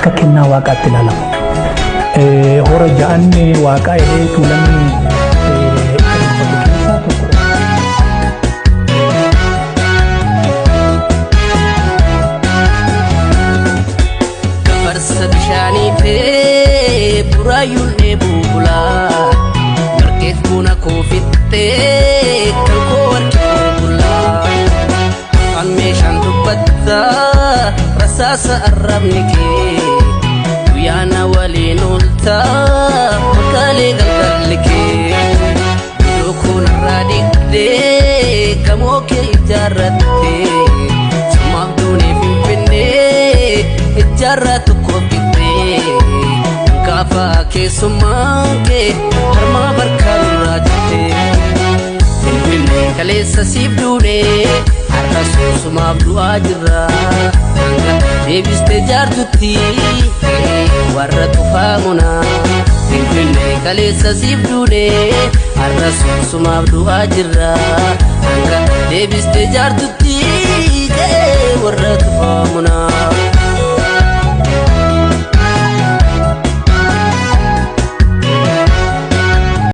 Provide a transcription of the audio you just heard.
Akka kennaa waaqaatti ilaalama. Hora ja'anni waaqaa jedhee Tuulamni kan dubbatu keessaa tokko. Gafarsa bishaanii fee buraayyuun dheebuu bulaa. Barkeef buna koo fixxee kan koo warqee koo bulaa. Afaan meeshaan dubbatta rasaasa arrabni kee. Guyyaana waliin oolta makaalee galgalli kee. Iddoo koo narraa diigdee gamoo kee ijaarrattee. Sumaaf duunee Finfinnee ijaarraa tokkoof qixxee. Gaafa keessummaan kee harmaa barkaa nurraa jettee. Finfinnee kaleessa siif duunee har'a suusumaaf du'aa jirra. Hanga deebistee jaartutti warra tufaa munaa. Finfinnee kaleessa siif duunee har'a suusumaaf du'aa jirra. Hanga deebistee jaartutti warra tufaa munaa.